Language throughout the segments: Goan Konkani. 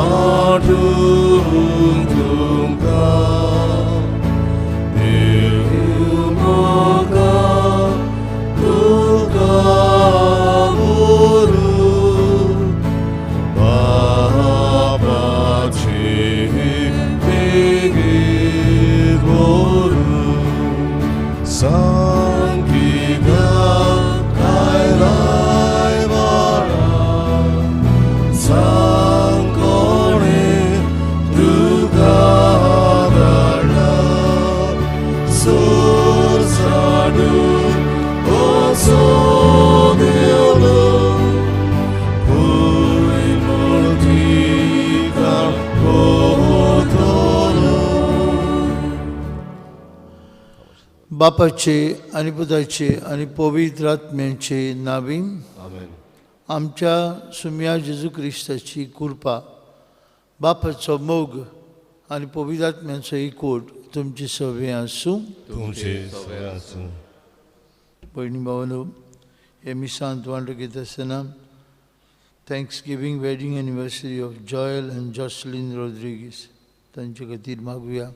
वाटूंक तुमकां देव मोगा तुका व्हरूं बापाचे बेगीर व्हरूं सांगिगा कायलाय बाळा सांग कोणें तुका धाडला सूर साडून असो देवलो खंय म्हूण ठिकाण कोतलो. बापाचे आनी पुताचे आनी पवित्र आत्म्याचे नावी. आमेन. आमच्या सुम्या जेजू क्रिस्ताची कृपा, बापाचो मोग आनी पवित्र आत्म्याचो एकवट तुमची सगळीं आसूं. तुमचे सगळे आसूं. भयणी भावांनो, हे मिसांत वांटो घेता आसतना Thanksgiving wedding anniversary of Joel and Jocelyn Rodrigues तांचे खातीर मागुया.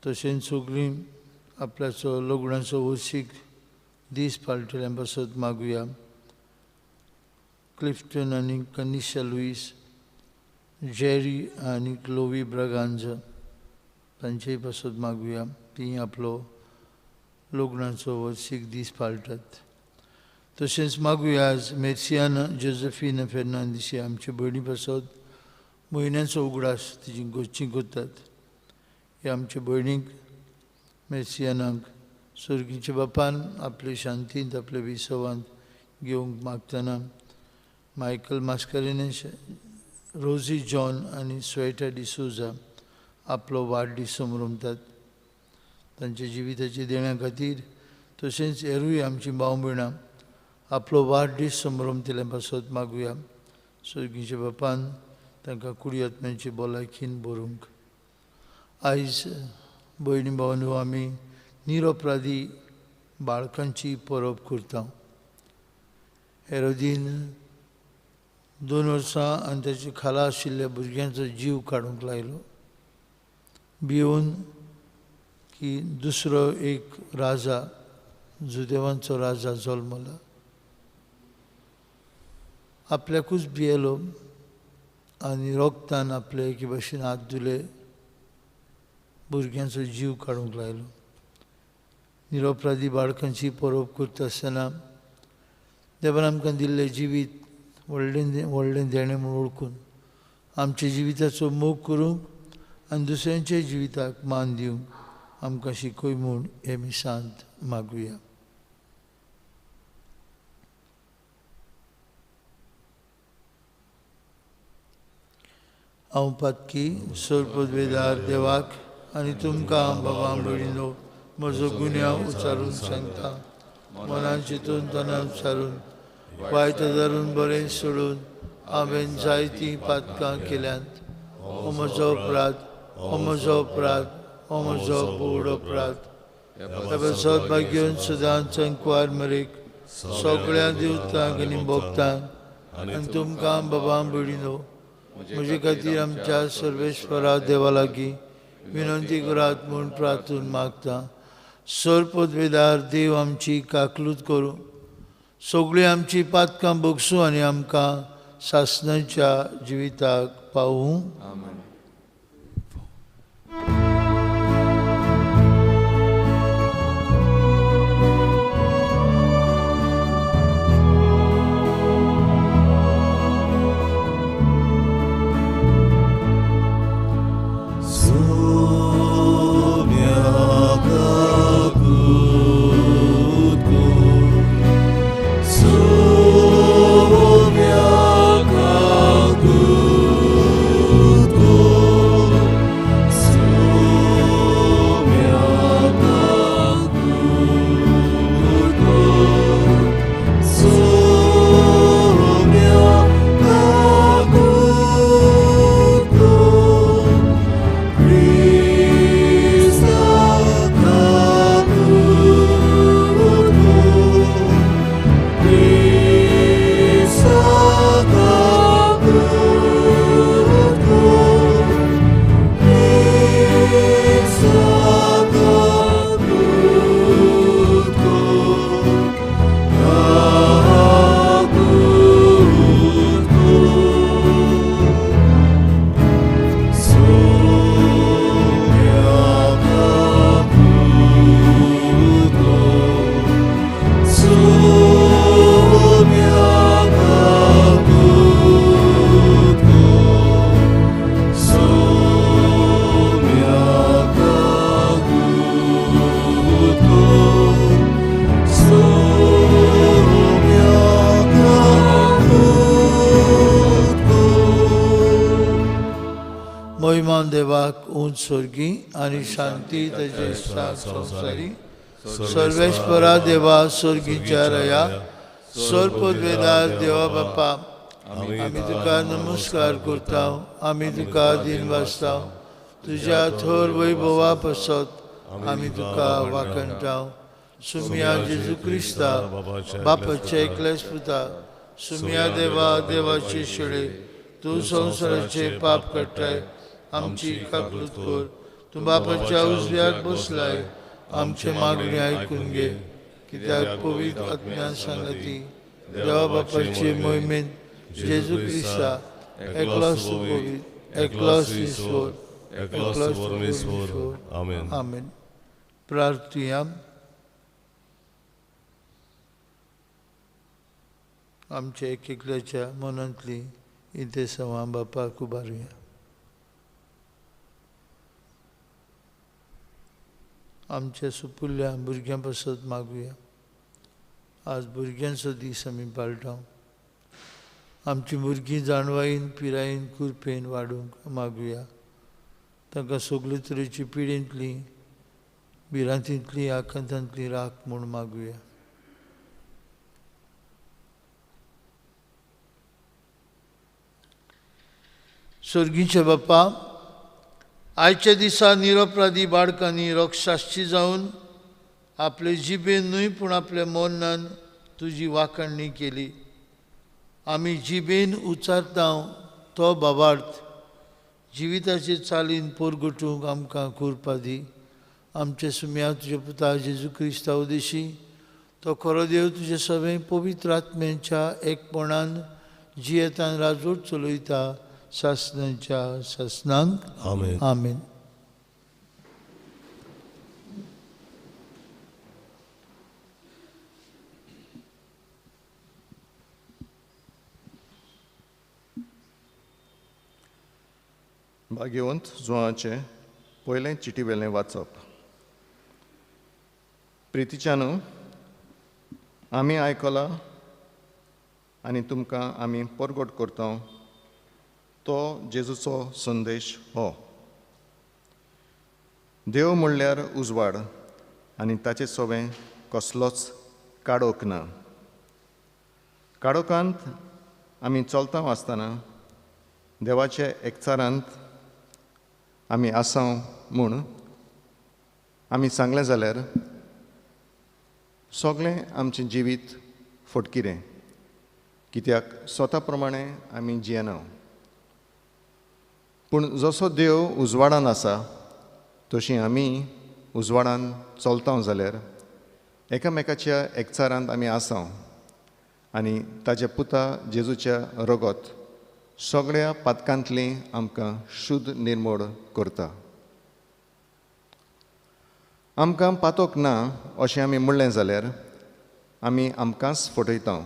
तशेंच सगळीं आपल्याचो लग्नाचो वर्सीक दीस पाळटल्या पासत मागुया. क्लिफ्टन आनी कनिशा लुईस, जेरी आनी क्लोवी ब्रागांजा तांचेय पासत मागुया. तीं आपलो लग्नाचो वर्सीक दीस पाळटात. तशेंच मागुया आज मेर्सियाना जोजफिना फेर्नांदीस ही आमचे भयणी पासत म्हयन्याचो उगडास तिजी गोच्ची करतात. हे आमचे भयणीक मेर्सियानाक सर्गीच्या बापान आपले शांतींत आपले विसवांत घेवंक मागतना मायकल मास्करेन्हस, रोजी जॉन आनी स्वेटा डिसोजा आपलो वाडदीस समरमतात. तांच्या जिविताच्या देण्या खातीर तशेंच हेरूय आमची भाव भयणां आपलो वाडदीस समरमतल्या पासत मागुया. सर्गीच्या बापान तांकां कुडी आत्म्यांची भलायकीन बरोवंक. आयज भयणी भावांनो आमी निरपराधी बाळकांची परब करता. हेरोदीन 2 वर्सां आनी ताचे खाला आशिल्ल्या भुरग्यांचो जीव काडूंक लायलो, भिवन की दुसरो एक राजा, जुदेवांचो राजा जल्मला. आपल्याकूच भियेलो आनी रोगतान आपले एके भाशेन हात धुले, भुरग्यांचो जीव काडूंक लायलो. निरपराधी बाळकांची परब करता आसतना देवान आमकां दिल्लें जिवीत व्हडलें व्हडलें देणें म्हूण वळखून आमच्या जिविताचो मोग करूंक आनी दुसऱ्यांच्या जिविताक मान दिवंक आमकां शिकय म्हूण हे मिसांत मागुया. हांव पातकी सर्वपदवेदार देवाक आनी तुमकां बाबा भयणीनो म्हजो गुन्यांव उचारून सांगता. मनान चिंतून तनान उचारून वायट धरून बरें सोडून हांवें जायतीं पातकां केल्यांत. हो म्हजो अपराध, हो म्हजो अपराध, हो म्हजो बोड अपराध. सद्भाग्योन सदांच संकवार मरेक सगळ्या देवतांक आनी भक्तांक आनी तुमकां बाबा भयणीनो म्हजे खातीर आमच्या सर्वेश्वरा देवा लागीं विनंती करात म्हूण प्रार्थून मागता. सर्वपदवेदार देव आमची काकलूत करूं, सगळीं आमची पातकां भोगसूं आनी आमकां सासणाच्या जिविताक पावूं. आमेन. Soumya Kakutko, Soumya Kakutko. मोहिमा देवाक उंच स्वर्गी आनी शांती ताचे संवसारी. सर्वेस्परा देवा स्वर्गीच्या रया सर्वपदवेदार देवा बापा, आमी तुका नमस्कार करता, आमी तुका दिन वाचता. तुज्या थोर वैभवा पासत आमी तुका वाखणटा. सुमिया जेजू क्रिस्ता बापाचे एकलेच पुता, सुमिया देवा देवाचे शेळे, तूं संवसाराचे पाप काडटाय, आमची काकूत कर. तूं बापाच्या उजव्याक बसलाय, आमचे मागणी आयकून घे. कित्याक पवित्र आत्म्यान सांगती देवा बापाचे मोहिमेन जेजू क्रिस्ता एकलोच पवित्र, एकलोच ईश्वर, एकलोच परमेश्वर. आमेन. आमेन. प्रार्थुया. आमच्या एक एकल्याच्या मनांतली इंतेसांवां बापाक उबारुया. आमच्या सुपुल्ल्या भुरग्यां पासत मागुया. आज भुरग्यांचो दीस आमी पाळटा. आमची भुरगीं जाणवायेन पिरायेन कृपेन वाडूंक मागुया. तांकां सगळे तरेची पिडेंतली भिरांतींतली आकांतांतली राख म्हूण मागुया. स्वर्गीचे बाप्पा, आयच्या दिसा निरपराधी बाळकांनी रक्षाशी जावन आपले जिबेन न्हय पूण आपल्या मनान तुजी वाखणणी केली. आमी जिबेन उच्चारता तो बाबार्थ जिविताचे चालीन पोरगटूंक आमकां कृपा दी. आमचे सुम्या तुज्या पुता जेजू क्रिस्ता उदेशी तो खरो देव तुजे सगळे पवित्र आत्म्यांच्या एकपणान जियेतान राजवट चलयता सासनाच्या सासनांक. आमेन. आमेन. भाग्यवंत जुवांचें पयलें चिटी वेलें वाचप. प्रितीच्यानू, आमी आयकलां आनी तुमकां आमी परगट करता तो जेजूचो संदेश हो. देव म्हणल्यार उजवाड आनी ताचे सवें कसलोच काडोक ना. काडोकांत आमी चलता आसतना देवाच्या एकचारांत आमी आसा म्हूण आमी सांगलें जाल्यार सगळें आमचें जिवीत फटकिरें, कित्याक स्वता प्रमाणे आमी जियेना. पूण जसो देव उजवाडान आसा तशी आमी उजवाडान चलता जाल्यार एकामेकाच्या एकचारांत आमी आसा आनी ताच्या पुता जेजूच्या रगत सगळ्या पातकांतली आमकां शुद्ध निर्मोड करता. आमकां पातोक ना अशें आमी म्हणलें जाल्यार आमी आमकांच फटयता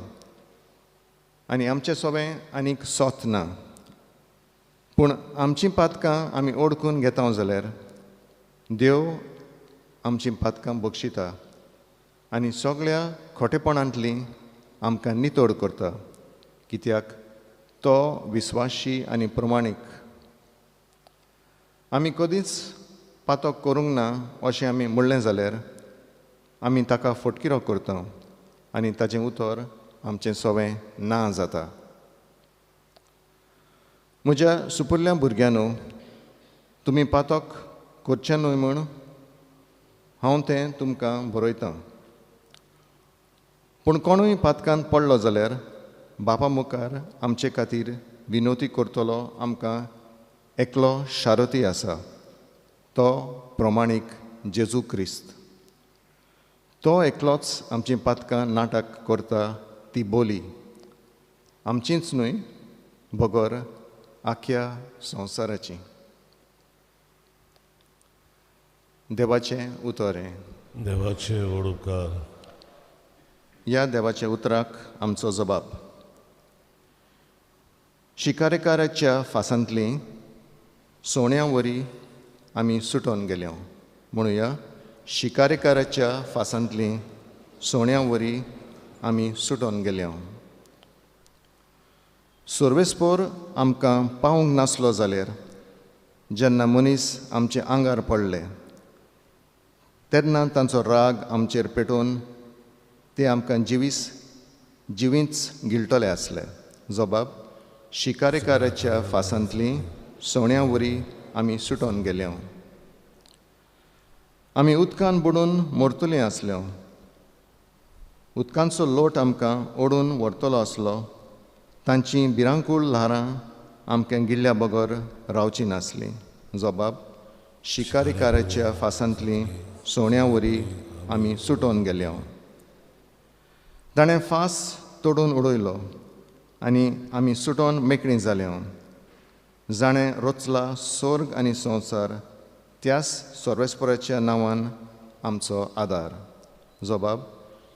आनी आमचें सवें आनीक सोत ना. पूण आमचीं पातकां आमी ओळखून घेता जाल्यार देव आमचीं पातकां बक्षिता आनी सगळ्या खोटेपणांतलीं आमकां नितळ करता, कित्याक तो विस्वाशी आनी प्रमाणीक. आमी कदींच पातक करूंक ना अशें आमी म्हणलें जाल्यार आमी ताका फटकिरो करता आनी ताचें उतर आमचें सवें ना जाता. म्हज्या सुपुल्ल्या भुरग्यांनो, तुमी पातक करचें न्हय म्हूण हांव तें तुमकां बरयतां. पूण कोणूय पातकान पडलो जाल्यार बापा मुखार आमचे खातीर विनोती करतलो आमकां एकलो शारती आसा, तो प्रमाणीक जेजू क्रिस्त. तो एकलोच आमचीं पातकां नाटक करता ती बोली आमचींच न्हय बगर आख्या संवसाराची. देवाचें उतर हें. देवाचें व्हड उपकार. ह्या देवाच्या उतराक आमचो जबाब. शिकारेकाराच्या फासांतली सोण्या वरी आमी सुटोन गेल्या. म्हणुया, शिकारेकाराच्या फासांतली सोण्या वरी आमी सुटोन गेल्या. सर्वेस्पोर आमकां पावूंक नासलो जाल्यार जेन्ना मनीस आमचे आंगार पडले तेन्ना तांचो राग आमचेर पेटोवन ते आमकां जिवींच गिळटले आसले. जबाब, शिकारेकाराच्या फासांतली सवण्या वरी आमी सुटोन गेले. आमी उदकान बुडून मरतलीं आसल्यो. उदकांचो लोट आमकां ओडून व्हरतलो आसलो. तांची भिरांकूळ ल्हारां आमकां गिल्ल्या बगर रावची नासली. जबाब, शिकारीकाराच्या फासांतली सवण्या वरी आमी सुटोन गेले. ताणें फास तोडून उडयलो आनी आमी सुटोन मेकळीं जाले. जाणें रचला स्वर्ग आनी संवसार त्याच सर्वेस्पराच्या नांवान आमचो आदार. जबाब,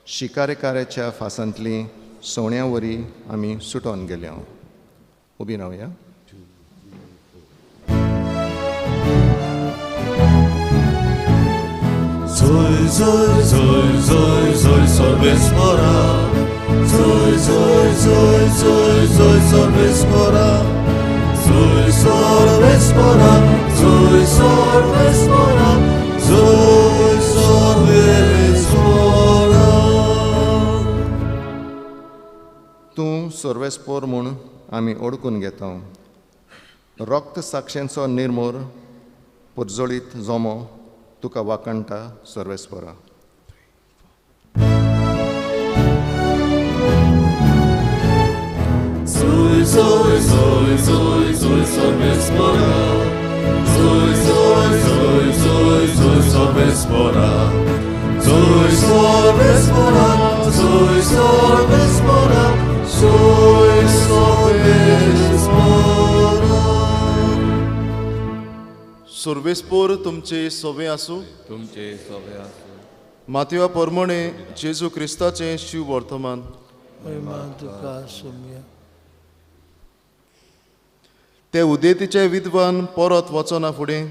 शिकारेकाराच्या फासांतली सवण्या वरी आमी सुटोन गेले. उबी रावया. जोय जोय जोय जोय जोय सर्वेस्परा, जोय जोय जोय जोय जोय सर्वेस्परा, जोय सर्वेस्परा, जोय सर्वेस्परा, जोय सर्वेस्परा. तूं सर्वेस्पोर म्हूण आमी ओडकून घेता. रक्त साक्षेंचो निर्मोर पुरजोळीत जमो तुका वाकणटा सर्वेस्परा. जोय जोय जोय जोय जोय सर्वेस्परा, जोय जोय जोय जोय जोय सर्वेस्परा, जोय सर्वेस्परा, जोय सर्वेस्परा, जोय सर्वेस्परा. सर्वेस्पोर तुमचे सोवे आसूं. तुमचे सोवे आसूं. मातवा परमणे जेजू क्रिस्ताचें शिव वर्तमान. ते उदेतीचे विद्वान परत वचना फुडें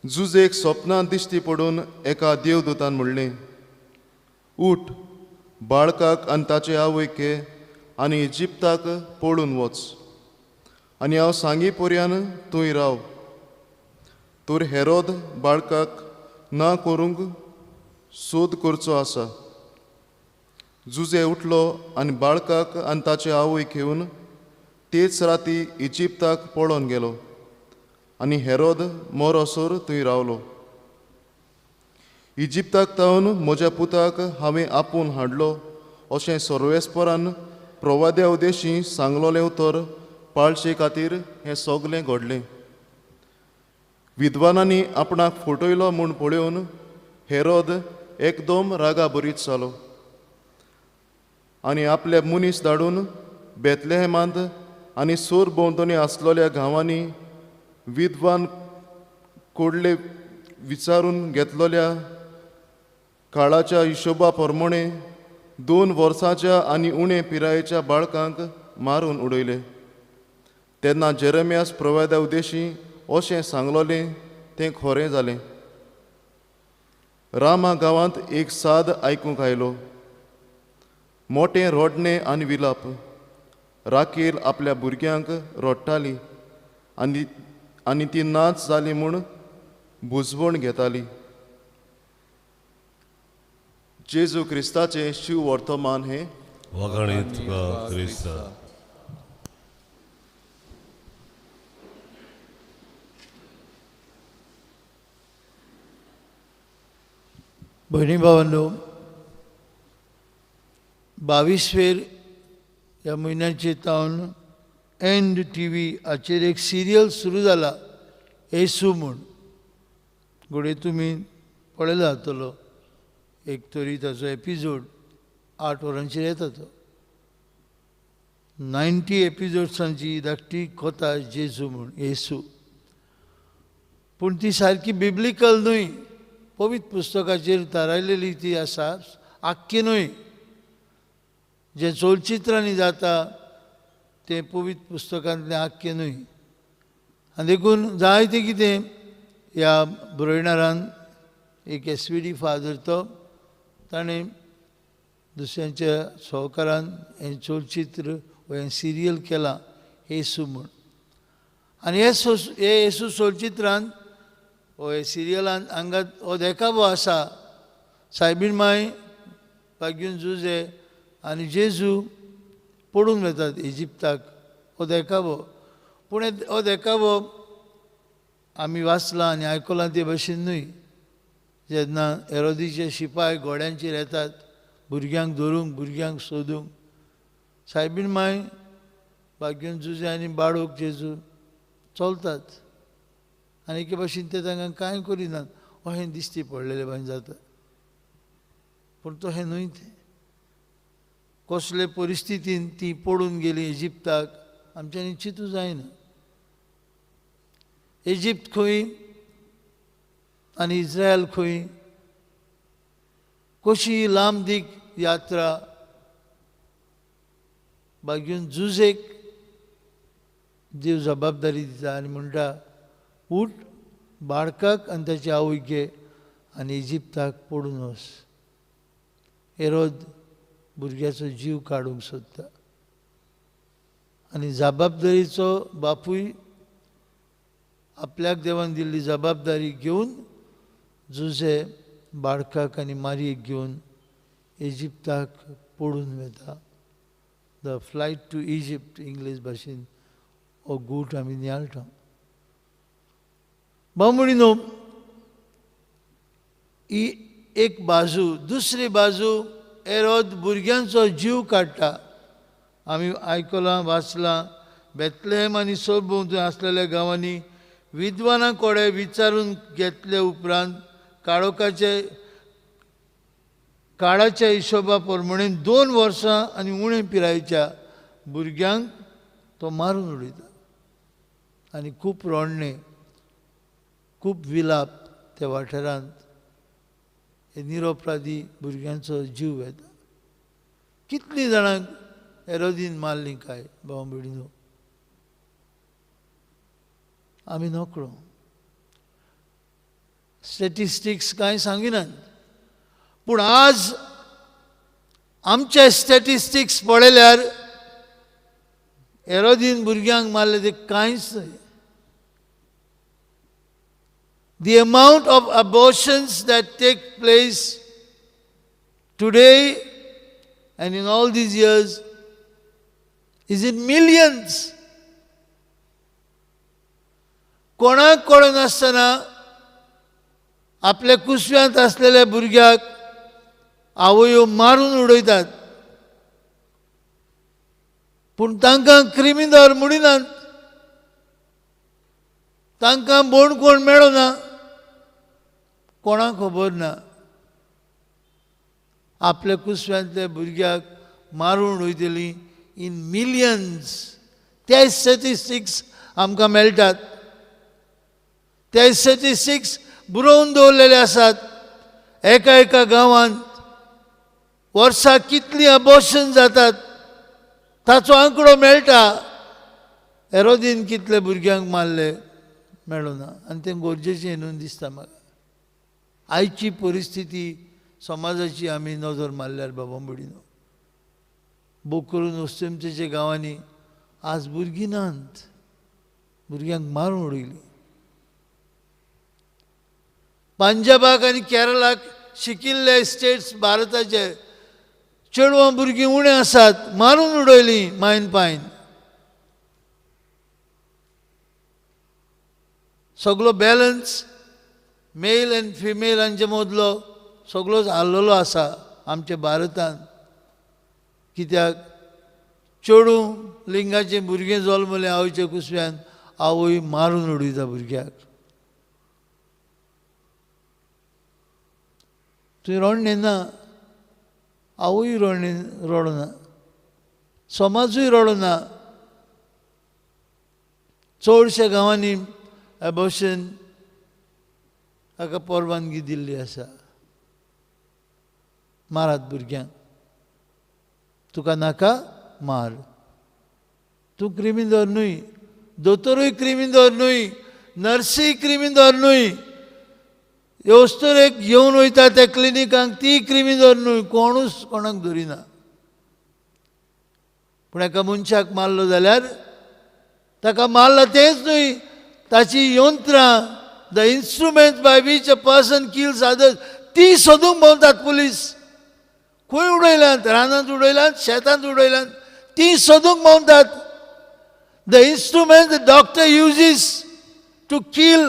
जुजेक सपनां दिश्टी पडून एका देवदूतान म्हणलें, उठ, बाळकाक आनी ताचे आवयक घे आनी इजिप्ताक पळून वच आनी हांव सांगी पर्यान थंय राव. तर हेरोद बाळकाक ना करूंक सोद करचो आसा. जुजे उठलो आनी बाळकाक आनी ताचे आवयक घेवन तेच राती इजिप्ताक पळोवन गेलो आनी हेरोद मरोसर थंय रावलो. इजिप्ताक तावन म्हज्या पुताक हांवें आपोवन हाडलो अशें सर्वेस्परान प्रवाद्या उदेशी सांगलोलें उतर पाळचे खातीर हें सगलें घडलें. विद्वानांनी आपणाक फटयलो म्हूण पळोवन हेरोद एकदम रागा बरीच जालो आनी आपले मनीस धाडून बेतलेहेमांत आनी सोर भोंवतणी आसलेल्या गांवांनी विद्वान कोडले विचारून घेतलेल्या काळाच्या हिशोबा प्रमाणे 2 वर्सांच्या आनी उणे पिरायेच्या बाळकांक मारून उडयले. तेन्ना जेरेमियास प्रवाद्या उदेशी अशें सांगलोलें तें खरें जालें. रामा गांवांत एक साद आयकूंक आयलो, मोटें रडणें आनी विलाप. राकेल आपल्या भुरग्यांक रडटाली आनी आनी ती नाच जाली म्हूण बुजवण घेताली. जेजू क्रिस्ताचें शिव वर्तमान हें. वागाणी तुका क्रिस्ता. भयणी भावांनो, 22 फेर ह्या म्हयन्याचे तावन एंड टी व्ही हाचेर एक सिरियल सुरू जाला, येसू म्हूण. घडये तुमी पळयला जातलो एक तरी ताचो एपिसोड. 8 वरांचेर येता तो. 90 एपिसोड्सांची धाकटी कथा जेजू म्हूण, येसू. पूण ती सारकी बिब्लिकल न्हय, पवित्र पुस्तकाचेर थारायलेली ती आसा, आख्खी न्हय. जें चलचित्रांनी जाता तें पवित्र पुस्तकांतलें आख्खें न्हय. आनी देखून जायतें कितें ह्या बरयणारान, एक एस वी डी फादर तो, ताणें दुसऱ्यांच्या सहकारान हें चलचित्र वा हें सिरियल केलां येसू म्हूण. आनी हे येसू चलचित्रान हो हे सिरियलान हांगा हो देखावो आसा. सायबीण माय बागीन जुजे आनी जेजू पडून वतात इजिप्ताक, हो देखावो. पूण हो देखावो आमी वाचलां आनी आयकलां ते भशेन न्हय. जेन्ना हेरोदीचे शिपाय घोड्यांचेर येतात भुरग्यांक धरूंक, भुरग्यांक सोदूंक, सायबीण माय बागीन जुजे आनी बाळूक जेजू चलतात आनी एके भशेन ते तांकां कांय करिनात, अशें दिश्टी पडलेले भशेन जाता. पूण तशें न्हय तें. कसले परिस्थितीन ती पडून गेली इजिप्ताक आमच्यांनी चिंतू जायना. इजिप्त खंय आनी इस्रायल खंय, कशी लांब दीक यात्रा बागीन जुजेक देव जबाबदारी दिता आनी म्हणटा उठ, बाळकाक आनी ताची आवय घे आनी इजिप्ताक पडून वच. हेरोद भुरग्याचो जीव काडूंक सोदता आनी जबाबदारीचो बापूय आपल्याक देवान दिल्ली जबाबदारी घेवन जुजे बाळकाक आनी मारयेक घेवन इजिप्ताक पडून वता. The flight to Egypt English भाशेन हो गूट आमी नियाळटा. बामणीनो ही एक बाजू. दुसरी बाजू हेरोद भुरग्यांचो जीव काडटा. आमी आयकलां वाचलां बेतलेम आनी सरभोंवतणी आसलेल्या गांवांनी विद्वानां कडेन विचारून घेतले उपरांत काळाच्या हिशोबा प्रमाणे 2 वर्सां आनी उणे पिरायेच्या भुरग्यांक तो मारून उडयता. आनी खूब रडणें, खूब विलाप त्या वाठारांत हे निरपराधी भुरग्यांचो जीव वेता. कितलीं जाणांक हेरोदीन मारलीं काय भाव भयणीनो आमी नकळो. स्टॅटिस्टिक्स कांय सांगिनात, पूण आज आमचे स्टॅटिस्टिक्स पळयल्यार हेरोदीन भुरग्यांक मारले ते कांयच न्हय. The amount of abortions that take place today and in all these years is in millions. कोणाक कळनासतना आपल्या कुसव्यांत आसलेल्या भुरग्याक आवयो मारून उडयतात, पूण तांकां क्रिमिनल म्हणिनात, तांकां बोण कोण मेळना, कोणाक खबर ना. आपल्या कुसव्यांतल्या भुरग्याक मारून उडयतली इन मिलियन्स. ते स्टॅटिस्टिक्स आमकां मेळटात, ते स्टॅटिस्टिक्स बरोवन दवरलेले आसात. एका एका गांवांत वर्साक कितलीं अबॉर्शन जातात ताचो आंकडो मेळटा. हेरोदीन कितले भुरग्यांक मारले मेळना, आनी तें गरजेचें न्हू दिसता म्हाका. आयची परिस्थिती समाजाची आमी नदर मारल्यार बाबा भयणीनो, बोक करून अस्तंतेच्या गांवांनी आज भुरगीं नात, भुरग्यांक मारून उडयलीं. पंजाबाक आनी केरळाक शिकिल्ले स्टेट्स भारताचे चेडवां भुरगीं उणें आसात, मारून उडयलीं मायन पायन. सगलो बॅलन्स मेल आनी फिमेल हांचे मदलो सगलोच हाल्लेलो आसा आमच्या भारतांत. कित्याक चेडूं लिंगाचें भुरगें जल्मलें आवयच्या कुसव्यान, आवय मारून उडयता भुरग्याक. तुवें रडणें ना, आवय रडना, समाजूय रडना. चडश्या गांवांनी एबॉर्शन हाका परवानगी दिल्ली आसा. मारात भुरग्यांक, तुका नाका मार, तूं क्रिमिनल न्हय, दोतोरूय क्रिमिनल न्हय, नर्सीय क्रिमिनल न्हय, अस्तुरेक घेवन वयता त्या क्लिनिकांक ती क्रिमिनल न्हय, कोणूच कोणाक धरिना. पूण एका मनशाक मारलो जाल्यार ताका मारला तेंच न्हय, ताची यंत्रां, the instrument by which a person kills others, ती सोदूंक भोंवतात पुलीस. खंय उडयल्यांत, रानांत उडयल्यांत, शेतांत उडयल्यांत, ती सोदूंक भोंवतात. The instrument the doctor uses to kill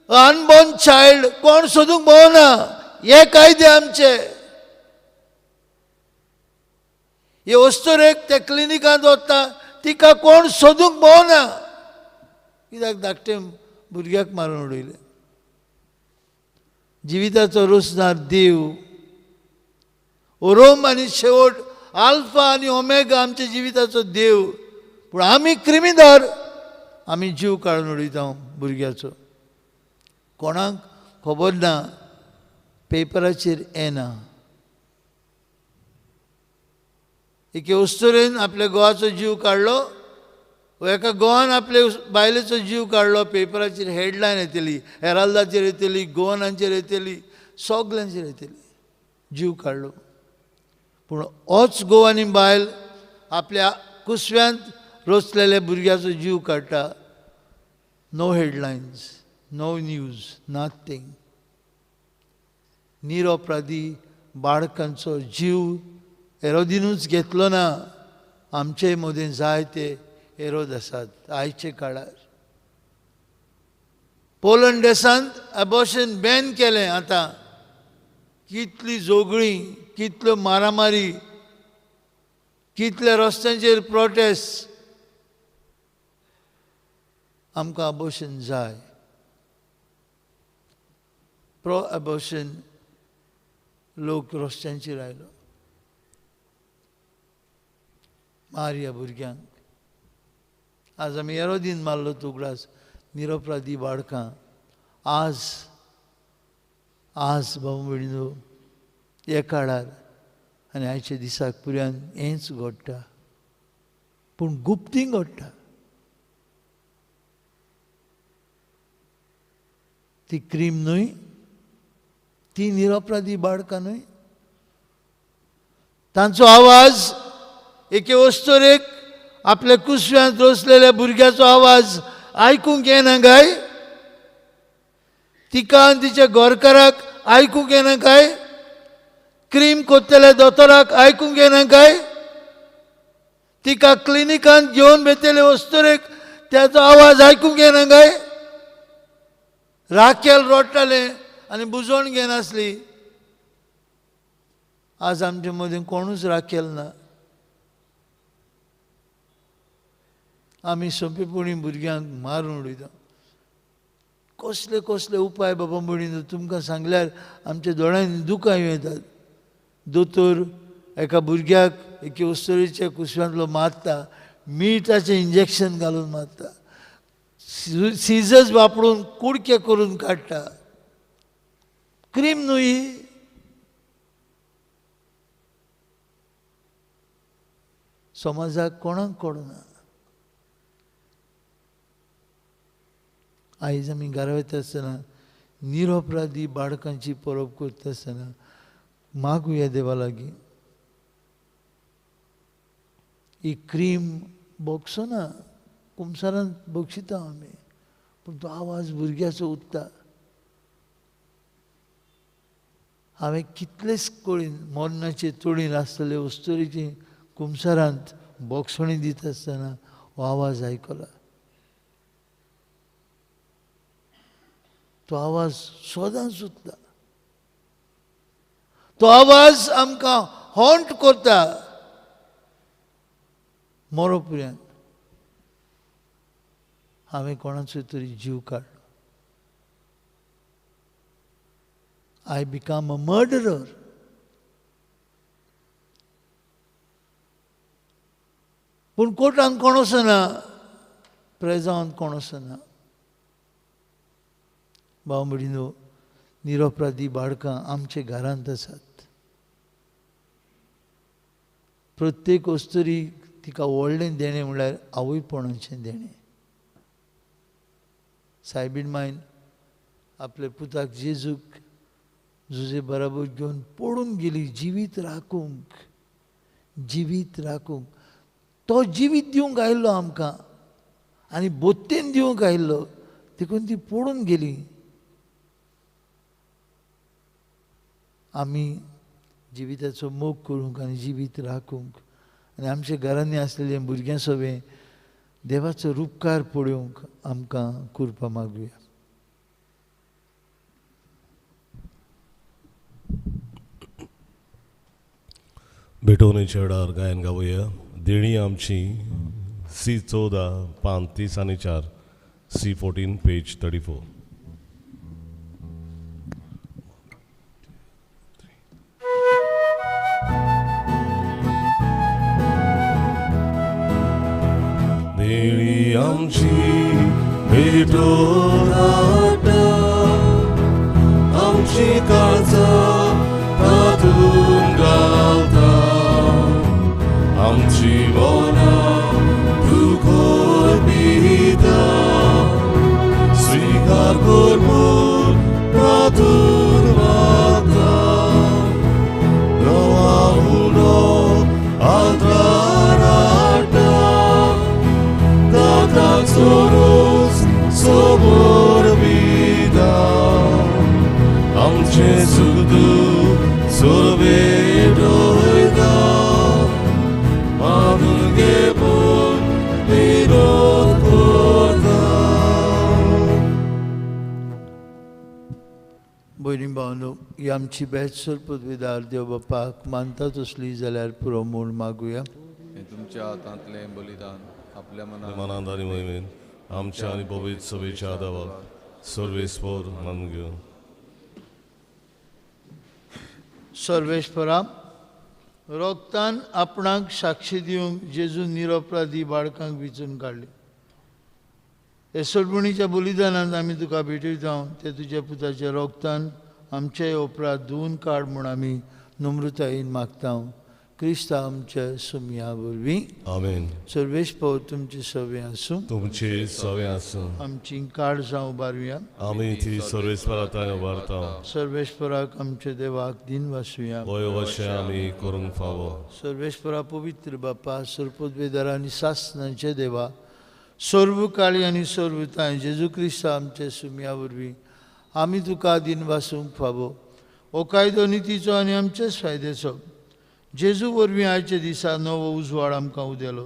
unborn child कोण सोदूंक भोंवना. हे कायदे आमचे. हे अस्तुरेक त्या क्लिनिकांत वता, तिका कोण सोदूंक भोंवना, कित्याक धाकटे भुरग्याक मारून उडयलें. जिविताचो रोसणार देव, ओरोम आनी शेवट, आल्फा आनी ओमेगा आमच्या जिविताचो देव. पूण आमी क्रिमिदार, आमी जीव काडून उडयता भुरग्याचो. कोणाक खबर ना, पेपराचेर येना. एके अस्तुरेन आपल्या घोवाचो जीव काडलो, एका गोवान आपले बायलेचो जीव काडलो, पेपराचेर हेडलायन येतली, हेराल्दाचेर येतली, गोवनांचेर येतली, सगल्यांचेर येतली, जीव काडलो. पूण होच गोवानी बायल आपल्या कुसव्यांत रोसलेल्या भुरग्याचो जीव काडटा. No headlines, no news, nothing. निरपराधी बाळकांचो जीव एरोदिनूच घेतलो ना. आमचे मदें जायते एरोद आसात आयचे काळार. पोलंड देशांत एबॉर्शन बॅन केलें. आतां कितली झगडीं, कितल्यो मारामारी, कितल्या रस्त्यांचेर प्रोटेस्ट. आमकां अबॉर्शन जाय. प्रो अबॉर्शन लोक रस्त्यांचेर आयलो. मारया भुरग्यांक. आज आमी एरोदीन मारलो तुगडास निरपराधी बाळकां. आज आज भाव भयणीनो, हे काळार आनी आयच्या दिसाक पुऱ्यान हेंच घडटा, पूण गुप्तीं घडटा. ती क्रीम न्हय, ती निरपराधी बाळकां न्हय. तांचो आवाज एके अस्तुरेक आपल्या कुसव्यांत रोसलेल्या भुरग्याचो आवाज आयकूंक येना काय? तिका आनी तिच्या घरकाराक आयकूंक येना काय? क्रीम कोत्तल्या दोतोराक आयकूंक येना काय? तिका क्लिनिकांत घेवन वेतले अस्तुरेक त्याचो आवाज आयकूंक येना काय? राखेल रडटालें आनी बुजोवन घेनासली. आज आमचे मदीं कोणूच राखेल ना. आमी सोंपेपणी भुरग्यांक मारून उडयता. कसले कसले उपाय बाबा भयणीनो तुमकां सांगल्यार आमच्या दोळ्यांनी दुकां येतात. दोतोर एका भुरग्याक एके अस्तुरेच्या कुसव्यांतलो मारता, मिठाचें इंजेक्शन घालून मारता, सीजर्स वापरून कुडके करून काडटा. क्रीम न्हय. समाजाक कोणाक कळना. आयज आमी घरा वयता आसतना निरपराधी बाळकांची परब करता आसतना मागुया देवा लागीं, ही क्रीम भोगसना, कुमसारान बक्षिता आमी, पूण तो आवाज भुरग्याचो उरता. हांवें कितलेच कळीन मरणाचे तोडीन आसतले अस्तुरेची कुमसारांत बोगसणी दिता आसतना हो आवाज आयकला. तो आवाज सदांच उरता. तो आवाज आमकां हॉन्ट करता मरो पर्यंत. हांवें कोणाचो तरी जीव काडलो. I become a murderer. पूण कोर्टान कोण वचना, प्रेजांत कोण वचना. भाव भयणीनो, निरपराधी बाळकां आमच्या घरांत आसात. प्रत्येक अस्तुरी तिका व्हडलें देणें म्हणल्यार आवयपणाचें देणें. सायबीण मायन आपल्या पुताक जेजूक जुजे बराबर घेवन पडून गेली जिवीत राखूंक, जिवीत राखूंक. तो जिवीत दिवंक आयिल्लो आमकां आनी बोत्तेन दिवंक आयिल्लो देखून ती पडून गेली. आमी जिविताचो मोग करूंक आनी जिवीत राखूंक आनी आमच्या घरांनी आसलेल्या भुरग्यां सवें देवाचो रुपकार पळोवंक आमकां कृपा मागुया. भेटवणेच्या वेळार गायन गावया. देणी आमची सी 14 पान 30 आनी 4, सी 14 पेज 34. देणी आमची भेटोन हाडटा आमची काळजां तातूंत घालता आमची मनां दुखोर पिता स्विकार कर म्हूण तातूंत मागता नवा उलो आदार हाडटा ताकाक सोरोस सोबोर पिता आमचें सुख दूख सोरभेटयता मागून घे पूण विरोध करता. भयणी भावनो, ही आमची भेट सरपदवेदार देव बापाक मानता तसली जाल्यार पुरो म्हूण मागुया. हें तुमच्या हातांतलें बलिदान आपल्या मनान मनांत आनी मोहिमेन आमच्या आनी पवित्र सभेच्या आदावाक सर्वेस्पर मानून घेवन. सर्वेस्परा, रोगतान आपणाक साक्षी दिवंक जेजून निरपराधी बाळकांक विचून काडले. हे सोडवणीच्या बलिदानान आमी तुका भेटयता ते तुज्या पुताच्या रोगतान आमचे अपराध धुवून काड म्हूण आमी नम्रतायेन मागता. क्रिस्ता आमच्या सुमया वरवीं. आमेन. सर्वेस्पर तुमचे सवे आसूं. तुमचे सवे आसूं. आमची काळजां उबारुया. आमी ती सर्वेस्परा थंय उबारता. सर्वेस्पराक आमच्या देवाक दिन वासुया. वय वशें आमी करूंक फावो. सर्वेस्परा पवित्र बापा, सरपदवेदार आनी सासनाचे देवा, सर्व काळी आनी सर्व तांय जेजू क्रिस्ता आमच्या सुमया वरवीं आमी तुका दिन वासूंक फावो. हो कायदो नितीचो आनी आमचेच फायद्याचो. जेजू वरवीं आयच्या दिसा नवो उजवाड आमकां उदेलो.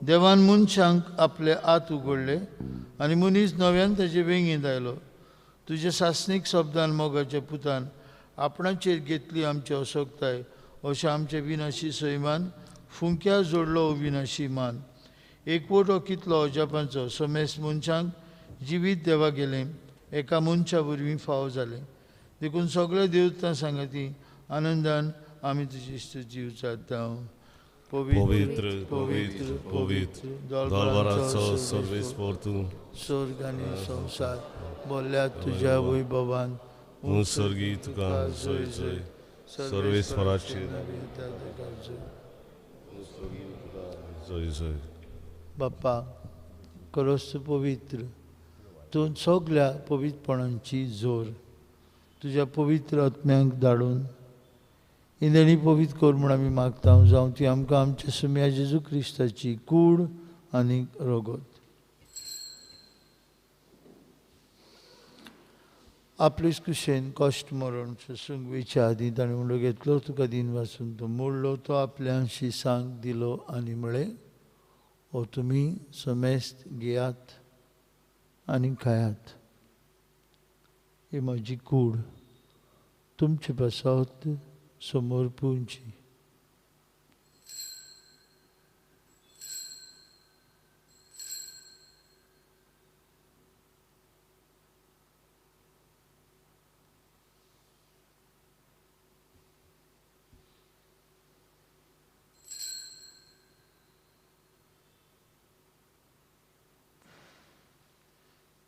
देवान मनशांक आपले हात उगडले आनी मनीस नव्यान ताजे वेंगेंत आयलो. तुज्या सासणीक शब्दान मोगाच्या पुतान आपणाचेर घेतली आमची असोकताय अशें आमचे विनाशी सैमान फुंक्या जोडलो विनाशी मान. एकवट हो कितलो अजापांचो समेस्त मनशांक जिवीत देवा गेलें एका मनशा वरवीं फावो जालें. देखून सगळे देवतां सांगाती आनंदान आमी तुजी स्तुती उचारता. पवित्र पवित्र पवित्र दरबाराचो सर्वेस्पर तूं, स्वर्ग आनी संवसार बोल्ल्या तुज्या वैभवान. तूं सर्गी तुका जय जय सर्वेस्पराचेर जय जय. बाप्पा, खरोच तूं पवित्र, तूं सगल्या पवित्रपणांची जोर. तुज्या पवित्र आत्म्यांक धाडून इंदणी पवित्र कर म्हूण आमी मागता. जावं ती आमकां आमच्या सुमया जेजू क्रिस्ताची कूड आनी रगत. आपलेच कुशेन कश्ट मरण सोसूंक वयच्या आदीं ताणें उंडो घेतलो, तुका दिन वासून तो मोडलो, तो आपल्या शिसांक दिलो आनी म्हळें, हो तुमी समेस्त घेयात आनी खायात, ही म्हजी कूड तुमचे पासत समोर पुंची.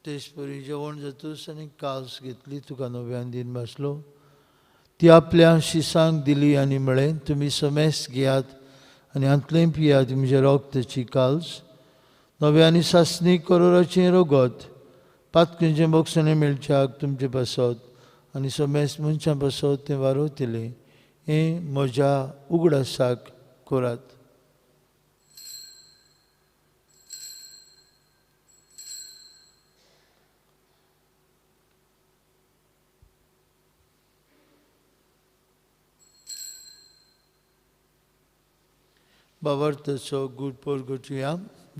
तेचपरी जेवण जातूच आनी कास घेतली, तुका नव्यान दिन बसलो, ती आपल्या शिसांक दिली आनी म्हळें, तुमी समेस्त घेयात आनी हांतलें पियात, म्हज्या रोगताची काल्स नव्या आनी सासणी करोराचें रगत पातकेंचें बोगसणें मेळच्याक तुमचे पासत आनी समेस्त मनशां पासत तें वारोवतलें. हें म्हज्या उगडासाक करात. बाबार्थाचो गूट परगटुया.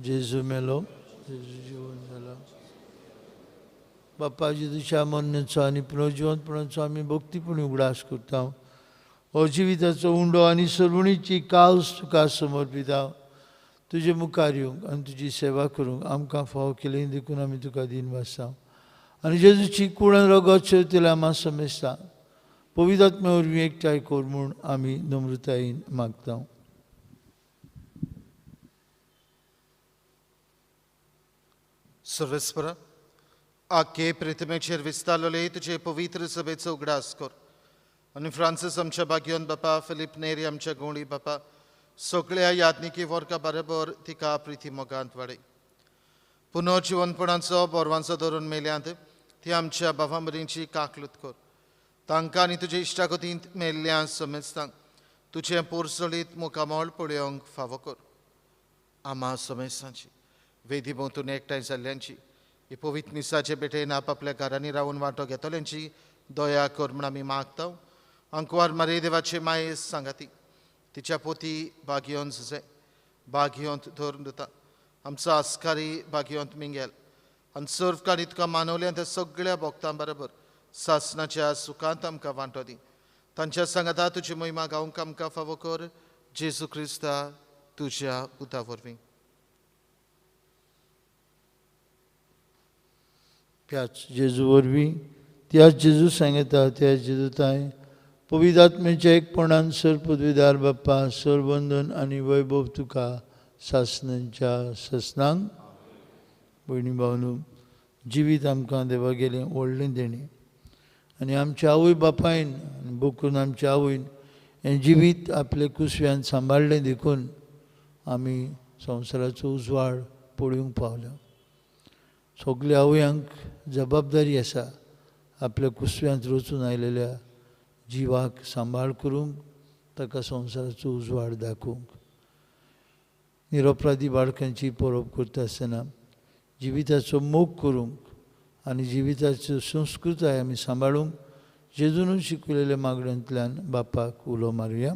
जेजू मेलो, जेजू जिवन जाला. बापा जेजूच्या मरणाचो आनी पुनर्जिवंतपणाचो आमी भक्तीपणी उगडास करता. हो जिविताचो उंडो आनी सर्वणीची कावस तुका समर्पिता. तुजे मुखार येवंक आनी तुजी सेवा करूंक आमकां फावो केली देखून आमी तुका दीन वाचता. आनी जेजूची कुळान रगत शेवतेल्या आमा समेस्ता पवित्र आत्म्या वरवीं एकठांय कर म्हूण आमी नम्रतायेन मागता. सर्वेस्परा आखे प्रतिमेचेर विस्तारलेले तुजे पवित्र सभेचो उगडास कर आनी फ्रांसीस आमच्या भाग्योन बापा, फिलीप नेरी आमच्या गोंडी बापा, सगळ्या यादनिकी वर्गा बरोबर तिका प्रिती मोगांत वाडय. पुनर्जिवनपणाचो बोरवांचो धरून मेल्यांत ती आमच्या बाबा मरींची काकलूत कर. तांकां आनी तुजे इश्टागतींत मेल्ल्या समेस्तांक तुजें पोरसळीत मुखामळ पळोवंक फावो कर. आमा समेस्तांची वेदी भोंवतून एकठांय जाल्ल्यांची ही पवित्र मिसाचे भेटेन आपापल्या घरांनी रावन वांटो घेतल्यांची दया कर म्हूण आमी मागता. अंकवार मारे देवाचे मायेस सांगाती तिच्या पोती भाग्योन जुजे भाग्योंत धरून दिता आमचो आस्कारी भाग्योंत मिंगेल आनी सर्वकाणी तुका मानवल्या त्या सगळ्या भक्तां बरोबर सासनाच्या सुखांत आमकां वांटो दी. तांच्या सांगाता तुजी महिमा गावंक आमकां फावो कर. जेजू क्रिस्ता तुज्या पुता वरवीं. त्याच जेजू वरवीं, त्याच जेजू सांगता, त्याच जेजू ताय पवित्र आत्म्याच्या एकपणान सर पदवीदार बाप्पा सरबंधन आनी वैभव तुका सासनांच्या सासनांक. भयणी भावनू, जिवीत आमकां देवा गेलें व्हडलें देणें आनी आमच्या आवय बापायन आनी बोकून आमच्या आवयन हें जिवीत आपले कुसव्यान सांबाळ्ळें देखून आमी संवसाराचो उजवाड पळोवंक पावल्या. सगल्या आवयांक जबाबदारी आसा आपल्या कुसव्यांत रचून आयलेल्या जिवाक सांबाळ करूंक, ताका संवसाराचो उजवाड दाखोवंक. निरपराधी बाळकांची परब करता आसतना जिविताचो मोग करूंक आनी जिविताच्यो संस्कृताय आमी सांबाळूंक जेजून शिकयलेल्या मागण्यांतल्यान बापाक उलो मारुया.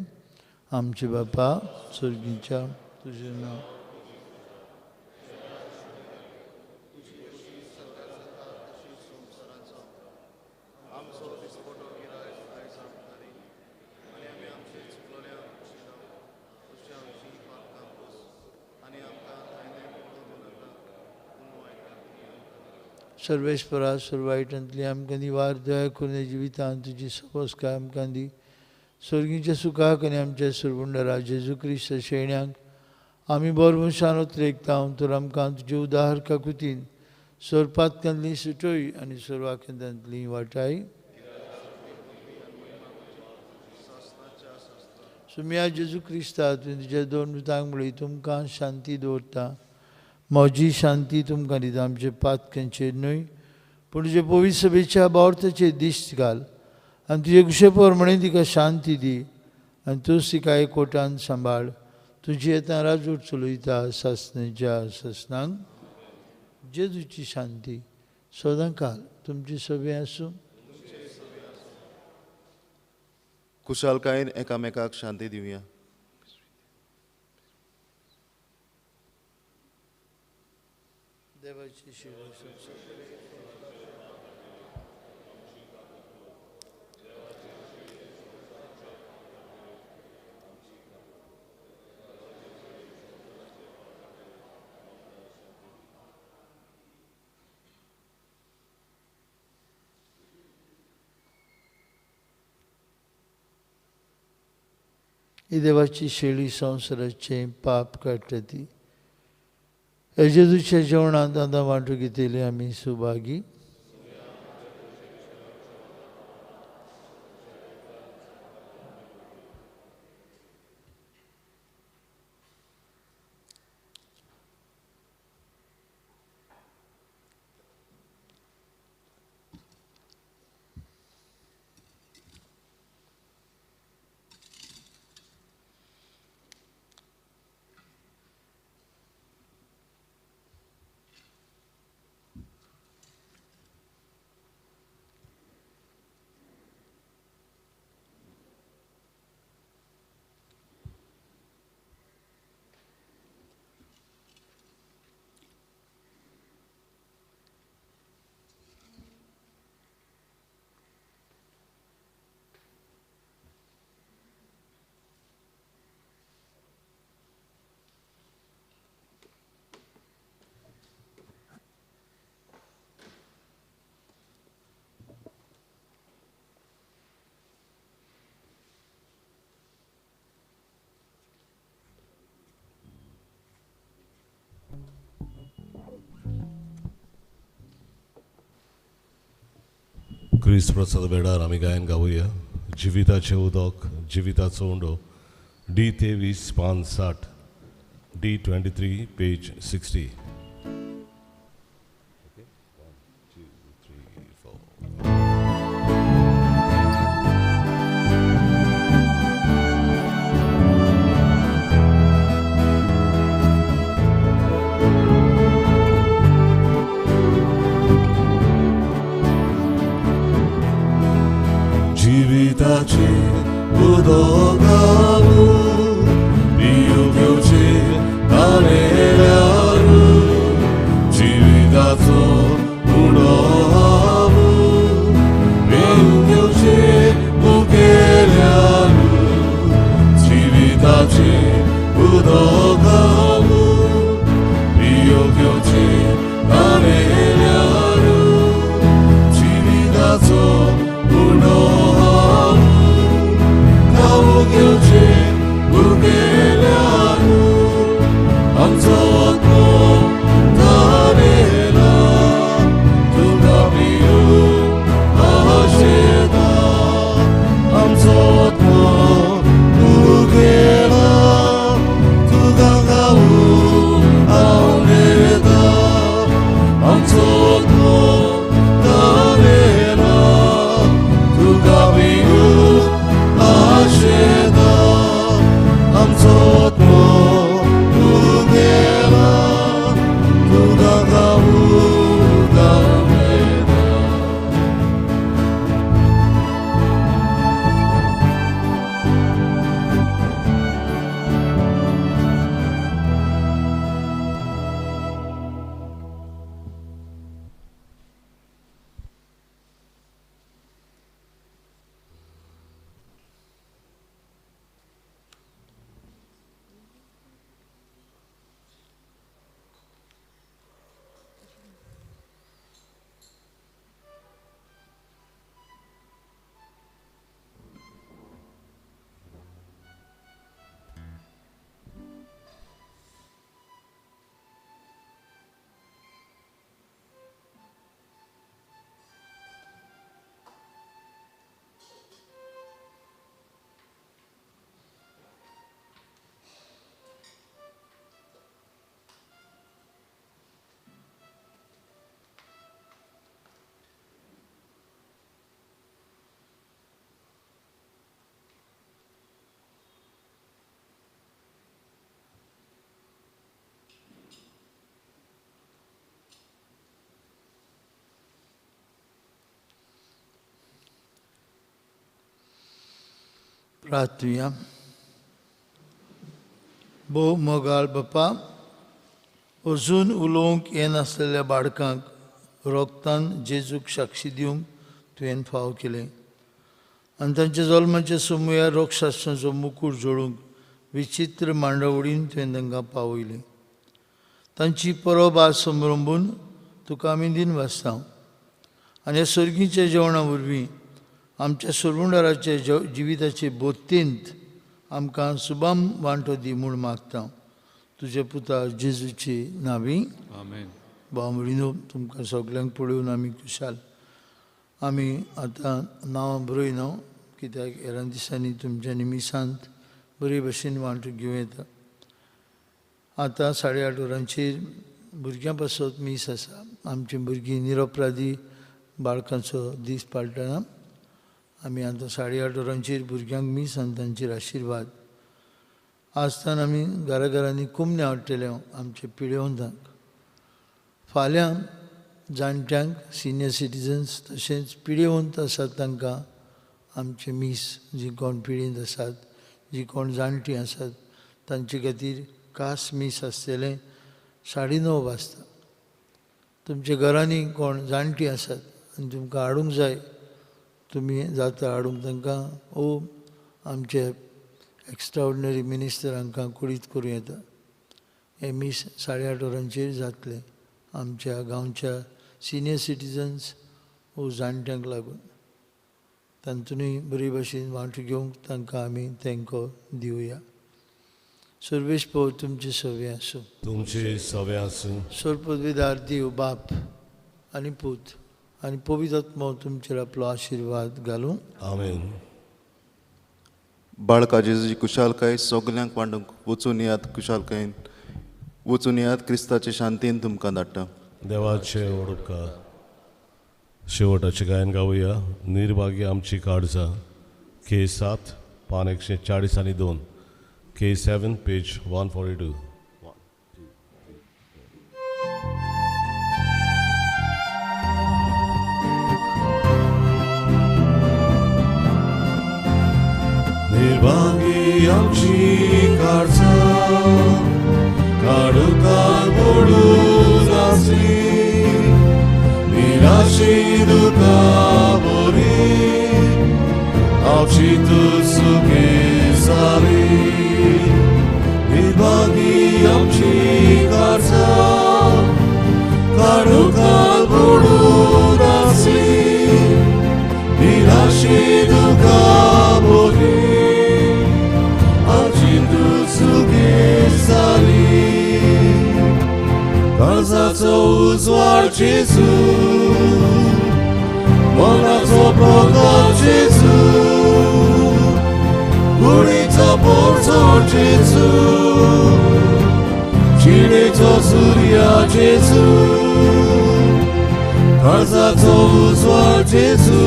आमचे बापा सर्गीच्या, तुजें नांव सर्वेस्परा सर्वायटांतली आमकां निवार दया करून जिवितांत तुजी सवस्काय आमकां दी. सर्गीच्या सुखाक आनी आमच्या सरबुंडरा जेजू क्रिस्त शेण्यांक आमी बरवंशान उतरेकता तर आमकां तुजे उदाहर काकुतीन सरपातकांतली सुटोय आनी सर्वाकेंद्रांतली वाटाय. सुम्या जेजू क्रिस्ता तुवें तुज्या दोन दुतांक म्हणली तुमकां शांती दवरता, म्हजी शांती तुमकां दिता. आमचे पातकांचेर न्हय पूण तुजे पवित्र सभेच्या बावर्थाचेर दिश्ट घाल आनी तुजे कुशे प्रमाणे तिका शांती दी आनी तूं तिका एकवटान सांबाळ. तुजी येता राजवट चलयता सासनाच्या सासनांक. जेजूची शांती सदां काल तुमची सभे आसूं. कुशालकायेन एकामेकाक शांती दिवया. देवाची सेवा. ही देवाची शेळी संवसाराचें पाप काडटा ती. जेजूच्या जेवणांत आतां वांटो घेतले आमी सुभागी. क्रिस्त प्रसाद वेळार आमी गायन गावया जिविताचें उदक जिविताचो उंडो डी 23 पान 60 D 23 page 60. 1 2 3 4. जिविताचे उदक पिवूंक घेवचें तानेल्यार जिविताचो उंडो पिवूंक घेवचें मुखेल्यार जिविताचें उदक पिवूंक घेवचें तानेल्यार जिविताचो उंडो आमचो आत्मो तानेला तुका पिवूंक आशेता आमचो आत्मो मुखेला तुका गावूंक आवडेता आमचो आत्मो तानेला तुका पिवूंक आशेता आमचो आत्मो मुखेला तुका गावूंक आवडेता. प्रार्थुया. भोव मोगाळ बापा, अजून उलोवंक येनासलेल्या बाळकांक रोगतान जेजूक साक्षी दिवंक तुवें फाव केलें आनी तांच्या जल्माच्या सुमयार रोगशास्त्रांचो मुकूट जोडूंक विचित्र मांडावळीन तुवें तांकां पावयलें. तांची परब आज संभ्रंबून तुका आमी दिन वाचता आनी ह्या सर्गीच्या जेवणा वरवीं आमच्या सोडवणदाराचे जिविताचे बोत्तेंत आमकां सुबाम वांटो दी म्हूण मागता तुज्या पुता जेजूचे नांवी. आमेन. भाव तुमकां सगल्यांक पळोवन आमी खुशाल. आमी आतां नांवां बरयना कित्याक हेरां दिसांनी तुमच्या निमिसांत बरे भशेन वांटो घेवं येता. आतां 8:30 वरांचेर भुरग्यां पासत मीस आसा. आमचीं भुरगीं निरपराधी बाळकांचो दीस पाळटना आमी आतां 8:30 वरांचेर भुरग्यांक मीस आनी तांचेर आशिर्वाद. आजतान आमी घरा घरांनी कुमणे हाडटले आमचे पिळेवंतांक. फाल्यां जाणट्यांक, सिनियर सिटीजन्स तशेंच पिळेवंत आसात तांकां आमचे मीस, जी कोण पिळेंत आसात, जी कोण जाणटीं आसात तांचे खातीर खास मीस आसतलें 9:30 वाजता. तुमच्या घरांनी कोण जाणटीं आसात आनी तुमकां हाडूंक जाय, तुमी जाता हाडूंक तांकां ओ आमचे एक्स्ट्राऑर्डिनरी मिनिस्टर हांकां कुडीत करूं येता. हें मीस 8:30 वरांचेर जातलें आमच्या गांवच्या सिनियर सिटीजन्स वो जाणट्यांक लागून. तांतूनय बरे भशेन वांटो घेवंक तांकां आमी तेंको दिवया. सर्वेश पव तुमचे सवे आसूं. तुमचे सवे आसूं. सर्वपदवीदार देव बाप आनी पूत आनी पवित्र आत्मो तुमचेर आपलो आशिर्वाद घालूं. आमेन. बाळका जेजूची कुशालकाय सगल्यांक वांडूंक वचून यात, कुशालकायेन वचून यात, क्रिस्ताचे शांतीन तुमकां धाडटा. देवाचे ओडपकार. शेवटाचें गायन गावया. निर्भागी आमची काळजां, के 7 पान 140 आनी 2, के 7 पेज 142. निर्भागी आमची काळजां काडुकां मोडून आसली, निराशी दुकां बरी आमची तूं सुखी जाली. निर्भागी आमची काळजां काडुकां मोडून आसली, निराशी दुकां बरी आमची तूं सुखी जाली. काळजाचो उजवाड जेजू, मनाचो प्रकाश जेजू, गुणीचो पोरजोड जेजू, जिणेचो सुर्या जेजू. काळजाचो उजवाड जेजू,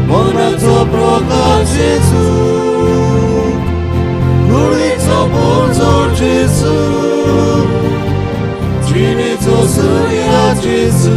मनाचो प्रकाश जेजू, गुणीचो पोरजोड जेजू, जिणेचो सुर्या जेजू.